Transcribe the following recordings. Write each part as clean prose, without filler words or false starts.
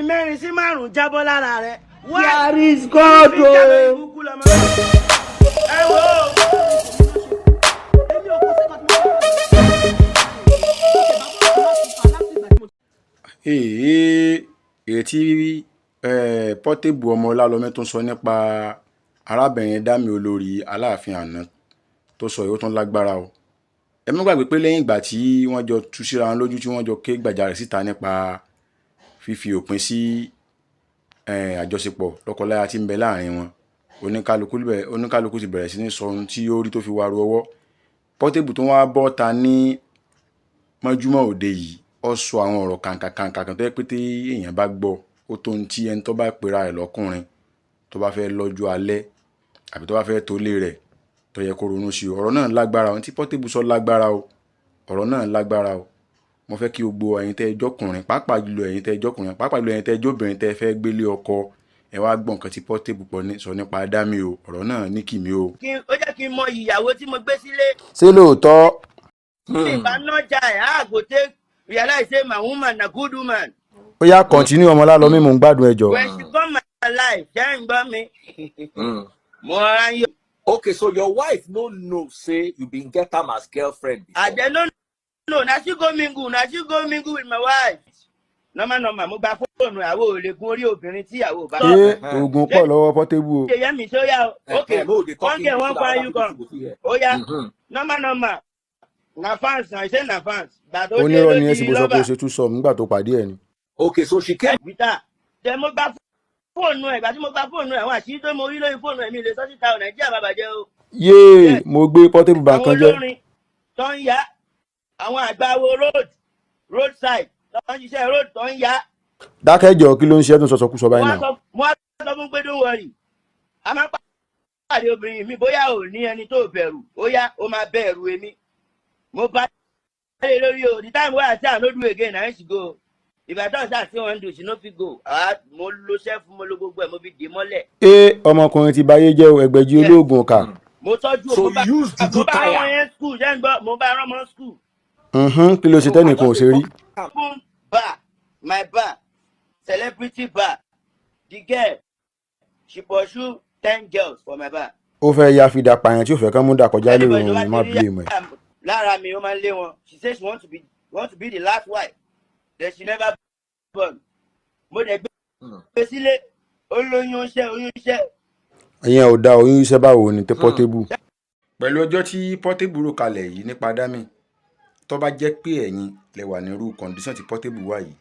Mẹ́rin sí márùn-ún jábọ́ lára rẹ̀. Why? There is God Fi jábọ́ o. ìbùkún lọ́mọ. Ẹ wo. Èmi ò kò sí nǹkan tí mo fẹ́. Èè, èyí tí Portable ọmọ Ọlálọ́mí tún sọ nípa arábìnrin Dami, olórí Aláàfin àná, tó sọ yìí, ó tún lágbára o. Ẹ má gbàgbé pé lẹ́yìn ìgbà tí wọ́n jọ tú síra wọn lójú, tí wọ́n jọ ké gbàjarè síta nípa fífi òpin sí àjọṣepọ̀ lọ́kọláya tí ń bẹ láàrin wọn, oníkálukú ti bẹ̀rẹ̀ sí ní sọ ohun tí ó rí tó fi wá ru ọwọ́. Portable tó wá bọ́ ta ní mọ́júmọ́ òde yìí, ó sọ àwọn ọ̀rọ̀ kàǹkàkàǹkà kan tó yẹ pé tí èèyàn bá gbọ́, ó tó ohun tí ẹni tó bá pera rẹ̀ lọ́kùnrin, tó bá fẹ́ lọ́jọ́ alẹ́ àbí tó bá fẹ́ tólé rẹ̀, tó yẹ kó ronú sí o. Ọ̀rọ̀ náà lágbára. Ohun tí Portable sọ lágbára o. Ọ̀rọ̀ náà lágbára o. Mo fẹ́ kí gbogbo ẹ̀yin tẹ́ ẹ jọ́kùnrin, pàápàá jùlọ ẹ̀yin tẹ́ ẹ jọ́kùnrin, pàápàá jùlọ ẹ̀yin tẹ́ ẹ jóbìnrin, tẹ́ ẹ fẹ́ gbélé ọkọ, ẹ wá gbọ́ nǹkan tí Portable pọ̀ ní sọ nípa Dami o. Ọ̀rọ̀ náà ní kìmí o. Kí ó jẹ́ kí n mọ ìyàwó tí mo gbé sílé. Ṣé lóòótọ́? Tí ìbá nájà ẹ̀, á go take realize say my woman na good woman. Ó yá, continue, ọmọ Ọlálọ́mí, mò ń gbádùn ẹjọ́. When she come my life, ṣé ń gbọ́ mi? Mo rọra ń yọ. Okay, so your wife no know say you been get am as girlfriend before? I dey no know. Na she go mingle, na she go mingle with my wife. Normal normal, mo gba fóònù. Àwọn ò lè gun orí obìnrin tí ìyàwó bá. Ṣé oògùn pọ̀ lọ́wọ́ Portable o? Ṣe yẹ mi sóyá o. Okay, No, dey talk one girl English wan so that kpai other you people come. go fit hear. Ó yá, normal normal, na fans, na ṣé na fans. Gbà tó dé Onírọ́ ló ni ẹ sì di bó sọ pé lọ́bà. o ṣe tún sọ nígbà tó pàdé ẹ̀ ni. Okay, so she came. Wíta tẹ, mo gba fóònù ẹ̀. Ìgbà tí mo gba fóònù ẹ̀, àwọn àṣírí tó mo rí lórí fóònù ẹ̀, mi lè sọ síta ò. Nàìjíríà má bàjẹ́ o. Yéè, mo gbé. Portable bá Àwọn kan jẹ́. olórin tó ń ya, àwọn àgbáwo road side tó ń ṣiṣẹ́ road tó ń ya. Dákẹ́jọ́, kí ló ń ṣe é tó ń sọ̀sọ̀kúsọ báyìí Mo wá náà? sọ fún pé don't worry, a máa pàdé obìnrin mi. Bóyá ò ní ẹni tó bẹ̀rù, ó yá, ó máa bẹ̀rù èmi. Mo bá lé lórí o. The time wey I say I no do again, na she go. If I don start say wan do, she no fit go. Ah, mo lo sẹ́fù, mo lo gbogbo ẹ̀, mo fi dè mọ́lẹ̀. Ẹ ọmọkùnrin ti bayé jẹ́ o, ẹgbẹ̀jì olóògùn ọ̀kà. Mo tọ́jú. So Mo bá you use juju mo bá tire. rán wọn school. Ṣé ń gbọ́? Mo bá rán wọn school. Kí ló ṣe tẹ́nìkan ò ṣe rí? Open bar, my bar, celebrity bar. The girl, she pursue 10 girls for my bar. Ó fẹ́ ya fìdá pààyàn tí ò fẹ́ kán mú dà kọjá lórí Anybody tó òun bá ni, má ti rí blame ẹ̀. lára mi, ó máa ń lé wọn. She say she want to be the last wife, then she never born. Mo dẹ̀ gbé sílé, ó lóyún, ó ṣẹ́ oyún ṣẹ́. Ìyẹn ò da. Oyún iṣẹ́ báwo ni tẹ́ Portable. Pẹ̀lú ọjọ́ tí Portable rò kalẹ̀ yìí nípa Dami, tó bá jẹ́ pé ẹ̀yin lẹ wà nírú condition tí Portable wà yìí,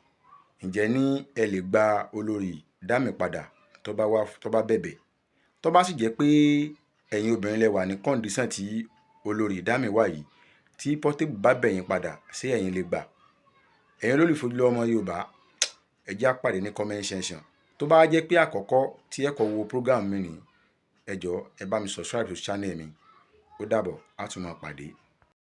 ǹjẹ́ ní ẹ lè gba olórí Dami padà tó bá wá, tó bá bẹ̀bẹ̀? Tó bá sì jẹ́ pé ẹ̀yin obìnrin lẹ wà ní condition tí olórí Dami wà yìí, tí Portable bá bẹ̀ yín padà, ṣé ẹ̀yin lè gbà? Ẹ̀yin olólùfẹ́ Ojúlówó Ọmọ Yorùbá, ẹ jẹ́ á pàdé ní comment section. Tó bá jẹ́ pé àkọ́kọ́ tí ẹ kọ́ wo program mi nìyí, ẹ jọ̀ọ́, ẹ bá mi subscribe to channel mi. Ó dàbọ̀, á tún máa pàdé.